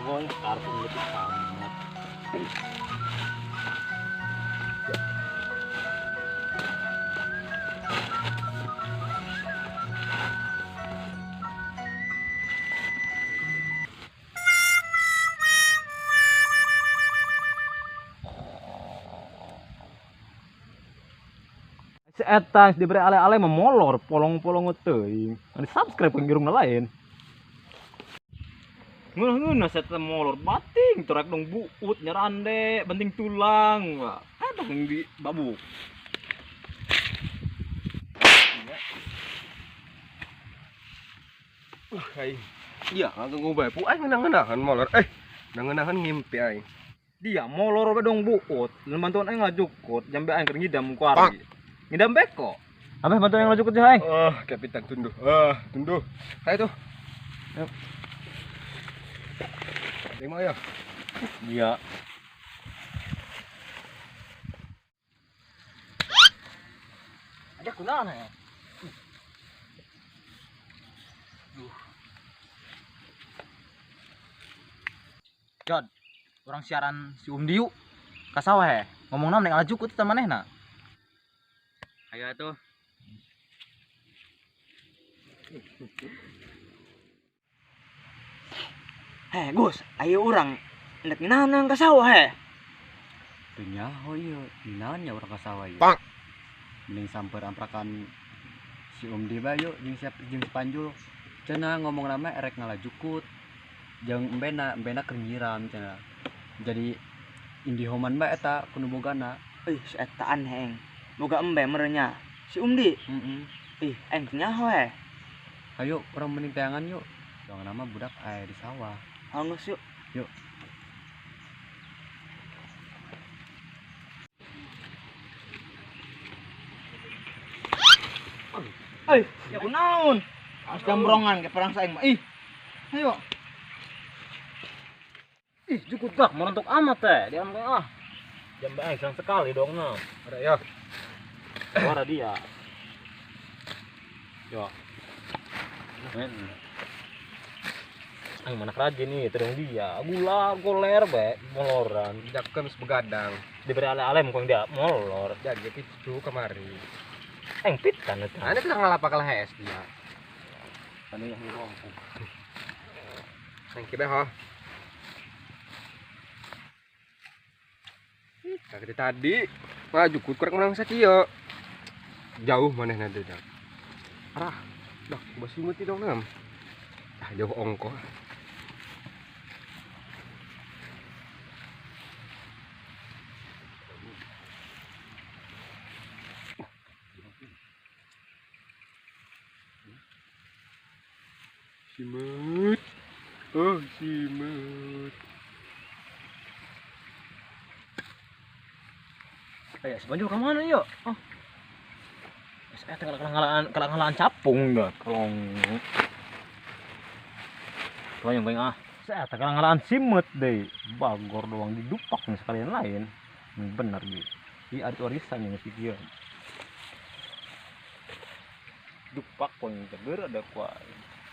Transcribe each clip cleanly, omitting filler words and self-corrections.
Pokoknya karpun lebih amat. Si eta diberi ale-ale memolor polong-polong teuing. Anu subscribe pengirungna lain. Ngeunah saya molor bating torak dong buut nyerande benting tulang. Ada yang di babuk. Aing. Iya, ngaganggu bae. Pu aing ngeunah-ngeunahan molor. Ngeunah-ngeunahan ngimpi aing. Dia molor we dong buut. Lamun bantuan aing ngajukut, jambe aing keur ngidam ku ari. Ngidam beko. Abah bantuan aing ngajukut jeung aing. Oh, kapitan tunduh. Tunduh. Hayo tuh. Yuk. Terima ya. Iya. Ada kunaon ya? Duh. Jod, orang siaran si Um Diu ka sawah he. Ngomong naon nek ngajukut teh manehna. Ayo atuh. Heh, Gus, ayo urang nek naon ka sawah he. Teu nyaho ieu, naon nya urang ka sawah ieu. Pak. Mending samper amprakan si Om Di bae yuk jeung siap jeung si Panjul. Cenah ngomong nama erek ngalajukut. Jeung embena keur nyiram cenah. Jadi indihoman bae eta kudu bogana. Ih, si eta aneh eng. Boga embe merenya. Si Um Di. Heeh. Ih, aing teu nyaho he. Ayo urang mending teangan yuk. Jangan nama budak aya di sawah. Hangus yuk. Yuk. Eh, ya kunaon? Harus jambrongan ke perang saing mah. Ih. Ayo. Ih, jukut gak merontok amat teh. Dia ah. Jambe aing sayang sekali dong nah. Ada ya. Suara dia. Yo. Men. Aing mana rajin nih, terus dia. Gula goler be, moloran. Jakkeun geus begadang. Diberi ale-ale mungkin dia molor. Jadi pitu kemari. Aing pitan eta. Ane kita ngalapak kalah es dia. Anu yang ngomong. Thank you ha. Kaki tadi maju kurang menang sakieu. Jauh manehna teh dah. Arah, dah basi meuti dong nam. Ah, jauh ongkoh. Simut. Oh, simut. Ayo, si Panjul ke mana yuk? Oh. Saya kalah-kalaan capung dah. Kolong. Tuh yang paling ah. Saya kalah-kalahan simut deh. Bagor doang didupak nih sekalian lain. Bener gitu. Ini ada warisan yang mesti dia. Dupak pun teger ada kuat.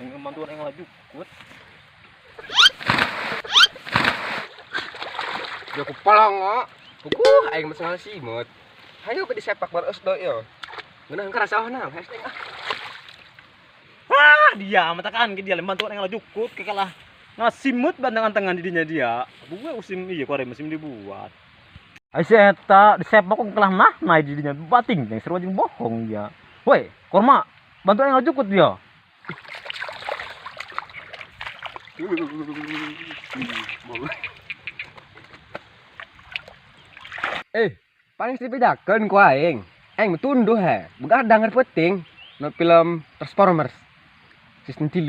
Yang bantuan yang laju kuat. Ya ku palongo. Hukuh aing mah sengal simut. Hayo ke disepak baru do yo. Ngeunah ka sawah na, hashtag ah. Ah, dia matakan ke dia bantuan yang laju kuat ke kalah. Ngasimut bantangan-tangan didinya dia. Gue usim iya kuare musim dibuat. Ai si eta disepak ku kalah nah nah didinya bating yang seru jeung bohong dia. Woi, korma bantuan yang laju kuat dia. Paling dibedakeun ku aing. Aing tunduh he, begadang hari penting. No film Transformers season 3.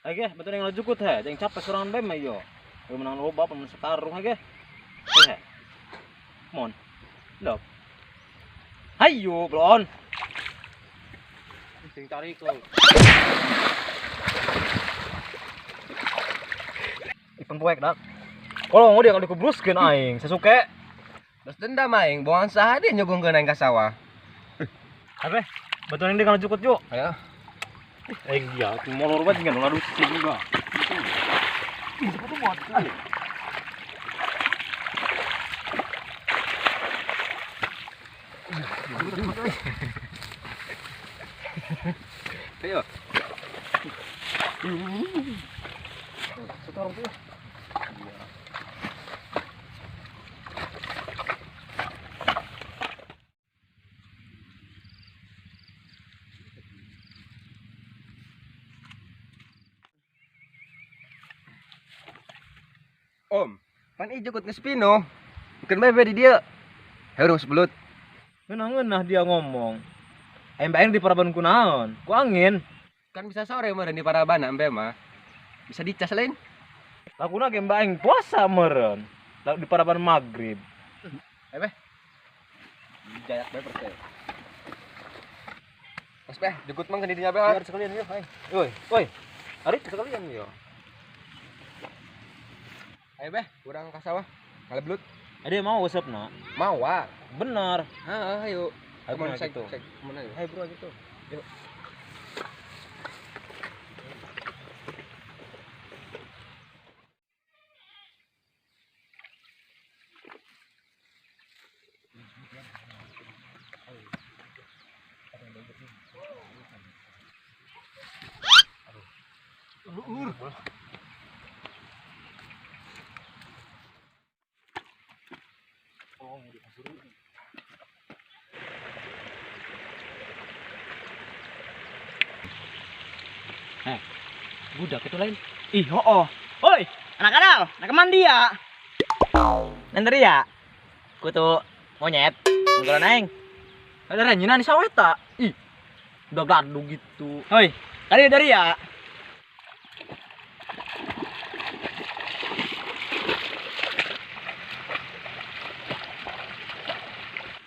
Oke, betul yang laju kut he, jangan capek seorang bae mah yo. Yo menang loba pemen setarung he. He. Mon. Dok. Hayo, blon. Sing tarik lo. Ipen poek dak. Kalau mau dia kalau dikubruskeun aing, Sasuke. Terus dendam aing, buangan saha dia nyogongkeun aing ka sawah. Apa? Betul yang dia kalau cukut yuk. Ayo. Aing dia molor banget dengan lalu sih juga. Ih, sepatu buat. Ayo. Satu orang tuh. Om, pan ieu jukut ngespino. Bukan bae di dia. Harus belut. Ngeunah-ngeunah dia ngomong. Aing bae di paraban kunaon? Ku angin. Kan bisa sore meureun di parabana embe mah. Bisa dicas lain. Lakuna ge mbak aing puasa meureun. Lalu di paraban maghrib. Ayo beh. Jayak bae percaya. Mas beh, jukut mang di dinya beh. Biar sekalian yeuh aing. Woi, woi. Ari sekalian yo. Ayo beh, urang ka sawah. Ngala belut. Ada mau usepna? Mau ah. Bener. Heeh, ayo. Ayo Kemana gitu. Kemana yuk? Ayo bro gitu. Yuk. Budak itu lain. Ih, oh. Woi, anak kadal, nak mandi ya. Nanti ya. Kutu monyet. Ngobrol aing. Ada renyinan di sawah tak? Ih. Udah gaduh gitu. Hoi, tadi dari ya.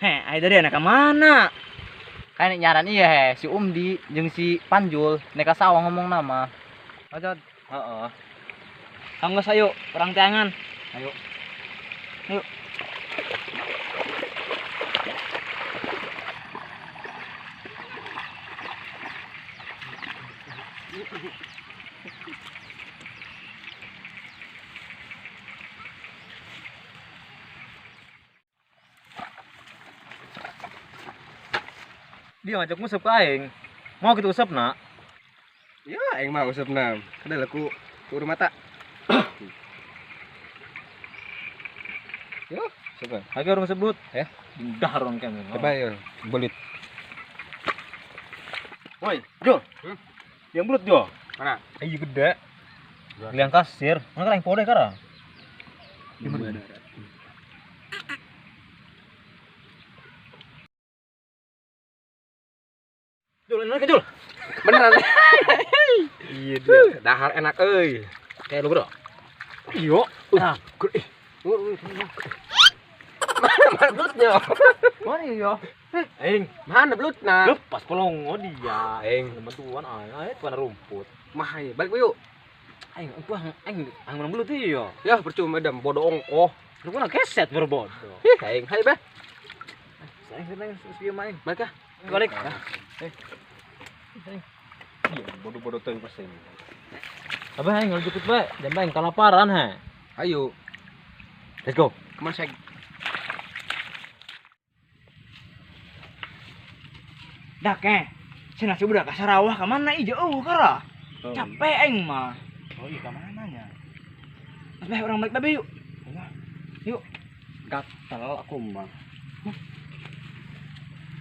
Heh, ayo dari anak mana? Kayak nyaran iya he, si Umdi jeung si Panjul nek ka sawah ngomong nama. Aja. Heeh. Kanggo ayo, perang tangan. Ayo. Ayo. Dia ngajak ngusep ke aing. Mau kita usep nak? Ya, aing mah usepna. Kada laku ku mata. Yo, siapa? Harga orang sebut. Ya. Dah orang kami. Coba ya, belit. Woi, Jo. Yang belut, Jo. Mana? Iya gede. Liang kasir. Mana kan aing pode kara? Gimana? Jul, enak Jul. Beneran. Iya dia. Dahar enak euy. Kayak lu bro. Iyo. Nah, Mana belutnya? Mana iya? Aing, mana belutna? Lepas polongo dia. Aing bantuan aing, aing tuan rumput. Mah aing, balik yuk. Aing, aing aing menang belut iya. Ya percuma dam bodoh ongkoh. Lu kan keset berbodoh. Ih, aing, hai beh. Aing aing spion main. Balik ah. Balik. Iya, bodoh-bodoh tuh pasti. Abah aing ngejukut bae, jam aing kalaparan he. Ayo. Let's go. Kemana seg? Dak eh. Cenah si budak ka Sarawak ka mana ieu jauh kara. Capek aing mah. Oh iya ka mana nya? Mas beh urang balik babe yuk. Yuk. Gatel aku mah.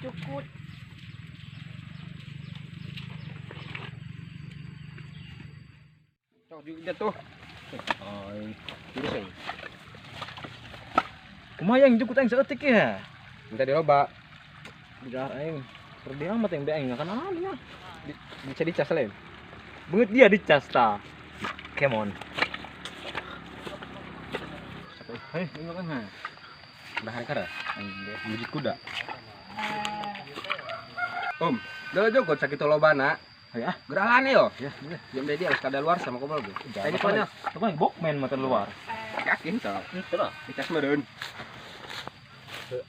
Cukup. Cok jatuh. Ai, terus aing. Kumaha yang jukut aing saeutik ya? Minta diroba. Udah aing. Perdi amat yang aing akan aneh. Bisa dicas lain. Banget dia dicas ta. Come on. Hei, ini makan ha. Bahan kara. Biji kuda. Om, udah jokot sakit lobana. Ya, geralane yo. Ya, boleh. Jam dia harus kada luar sama kobol ge. Tanya soalnya, coba bokmen mata luar. Yakin toh. Terus. Dicas meureun.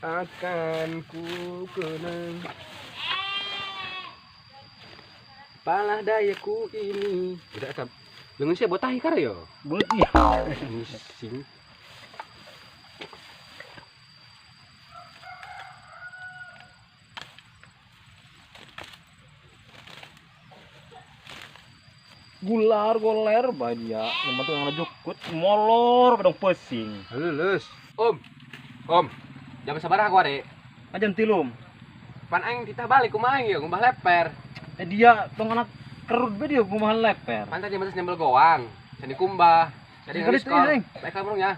Akan ku kenang palah dayaku ini. Udah asap. Leungeun sia botahi kar yo. Beut iya. Sing. Gular goler bae dia. Yang penting ngajukut molor bedong pesing. Lulus. Om. Om. Jam sabaraha ku are? Jam 3. Pan aing titah balik kumaha aing ye ngumbah leper. Dia tong anak kerut bae dia kumaha leper. Pan tadi batas nyambel goang, sani kumbah, sani ngariskol. Baik kamu nya.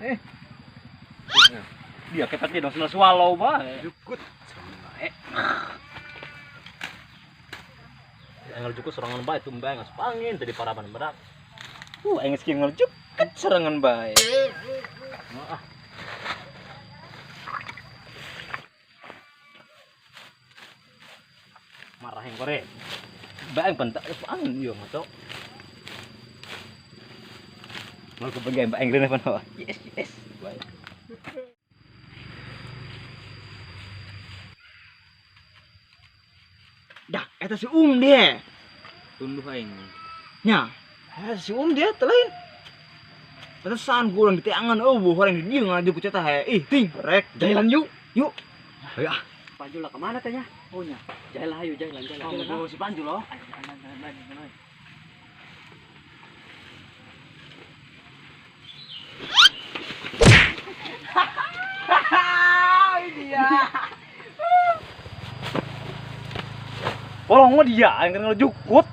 Dia kepet dia dong senal swallow bae. Jukut. Bae. Angel jukut serangan bae tumbai ngas pangin tadi paraban berak. Aing geus ngel jukut serangan bae. Ah. Marah yang kore. Bae pentak angin yo ngaco. Mau kebagian bae ngene pan. Yes yes. Bae. Dah, eta si dia. Tunduh aing. Nya, eta si dia teh lain. Pantesan kurang diteangan eueuh orang di dieu ngajukut eta he. Ih, ting, rek. Jalan yuk. Yuk. Ayo ah. Panjul lah kemana teh nya? Oh nya. Jalan ayo jalan jalan. Oh, si Panjul loh. Ayo jalan jalan jalan. Hahaha, dia. Polong dia yang kena jukut.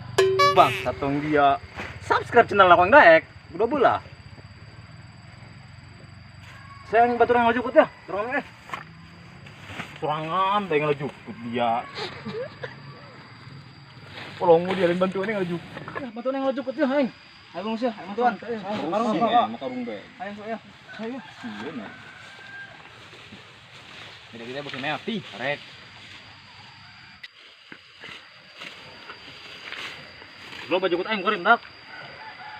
Bang, satong dia. Subscribe channel aku yang daek. Udah belah. Saya yang batu orang jukut ya. Serangan Serangan yang jukut dia. Polong dia yang bantuan yang jukut. Bantuan yang jukut ya, aing. Ayo bang sih, ayo bantuan. Karung, karung be. Ayo sok ya. Ayo. Iya nah. Kita bukan mati, rek. Lo baju kut aing korim dak.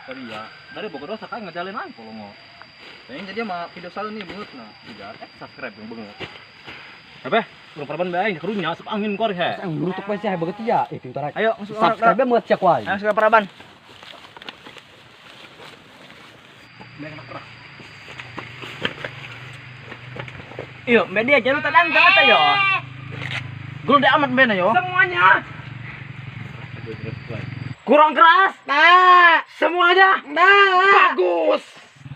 Tadi ya, dari Bogor dosa kain ngejalin aing polongo. Ini jadi mah video selalu nih bengut nah. Iya, subscribe yang bengut. Apa? Urang paraban bae aing karunya asup angin kor he. Aing nutup bae sih begitu ya. Ting tarik. Ayo masuk subscribe banget cek wae. Ayo masuk paraban. Iyo, media jalur tadang kata yo. Gol de amat bena yo. Semuanya. Kurang keras. Nah, semuanya. Nah, bagus.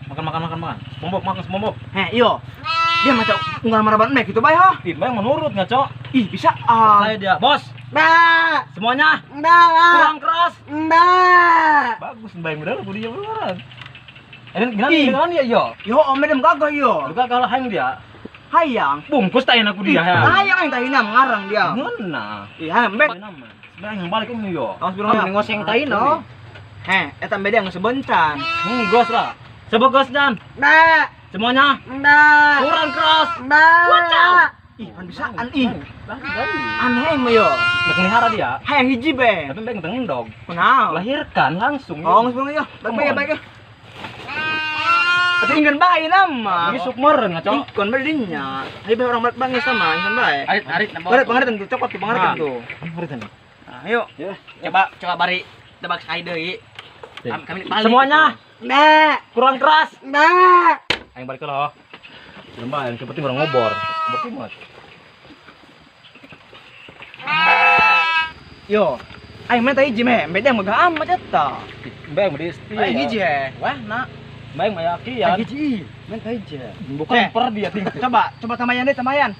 Makan makan makan makan. Sepombok makan sepombok. Heh, iyo. Dia macam unggal maraban mek gitu bae ha. Ih, bae menurut ngaco. Ih, bisa ah. Percaya dia, Bos. Nah, semuanya. Nah, kurang keras. Nah. Bagus bae bener budinya beneran. Gimana gimana dia yo? Yo, om medem gagah yo. Juga kalau hayang dia. Hayang. Bungkus tayin aku dia. Hayang yang tayin ngarang dia. Ngena. Ih, hayang mek. Sebenarnya yang balik ini yo. Awas birong ngoseng tayin no. Heh, eta beda yang sebencan. Gos lah. Sebegos dan. Nah, semuanya. Nah. Kurang keras. Nah. Ih, pan bisaan ih. Aneh mah yo. Nek melihara dia. Hayang hiji be. Tapi beng tendog. Kunaon? Lahirkan langsung. Oh, geus birong yo. Baik baik baik. Tapi ingin bae nama. Ini sukmer ngaco. Ikon belinya. Ayo bae orang balik bangis sama ingin bae. Arit arit nambah. Banget banget tentu cokot tuh banget tentu. Banget. Ayo. Coba coba bari tebak sekali deui. Kami balik. Semuanya. Nah, kurang keras. Nah. Ayo balik loh. Lumayan, seperti orang ngobor. Berkimat. Yo. Aing main tadi hiji meh, beda megah amat eta. Bang beri setia. Aing hiji he. Wah, nak. Bang mah yakin. Aing hiji. Main tadi hiji. Bukan per dia tinggal. Coba, coba tambahan deh, tambahan.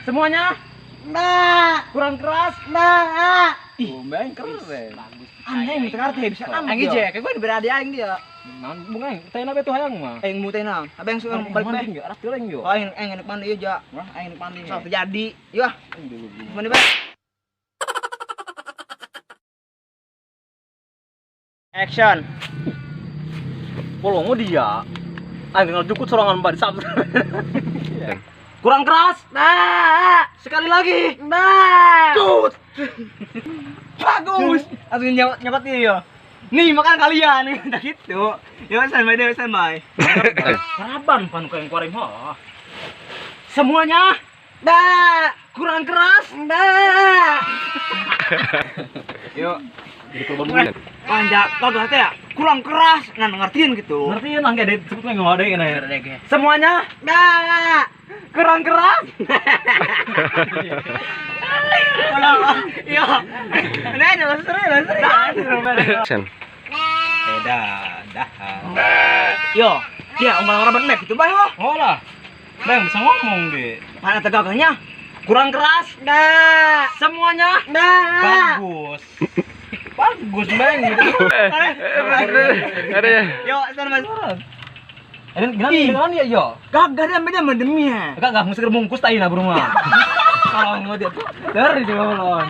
Semuanya. Nah, kurang keras. Nah. Ih, bang keren. Bagus. Aneh teu ngarti bisa amat. Aing hiji, kayak gue berada aing dia. Naon bunga aing, teh nabe tuh hayang mah. Aing mu teh naon? Abang suka balik bae. Arah teu aing yo. Oh, aing aing enak mandi ya, ja. Aing enak mandi. Sok terjadi. Yo ah. Mandi bae. Action. Polongo dia. Aing tinggal jukut sorangan mbak di Kurang keras. Nah, sekali lagi. Nah. Cut. Bagus. Langsung nyokot dia yo. Nih makan kalian udah gitu. Yo standby deh, standby. Karaban pan ku yang kuaring ho. Semuanya Nah. Kurang keras. Mbak. Yuk. Jadi korban bulan. Panjang kagak teh ya. Kurang keras. Nah, ngertiin gitu. Ngertiin lah kayak disebut nggak ada ini. Semuanya Mbak. Kurang keras. Iya. Nah, ini seru, seru. Sen. Beda, dah. Yo, ya omong orang benek gitu bae ho. Oh lah. Bang bisa ngomong deh. Mana tegaknya? Kurang keras. Nah. Semuanya. Nah. Bagus. Bagus bang gitu. Ada ya. Yo, sana Mas. Ini gimana ya yo? Gagah dia beda mendemi ya. Enggak mesti bungkus tai nah rumah. Kalau nggak dia dari di bawah.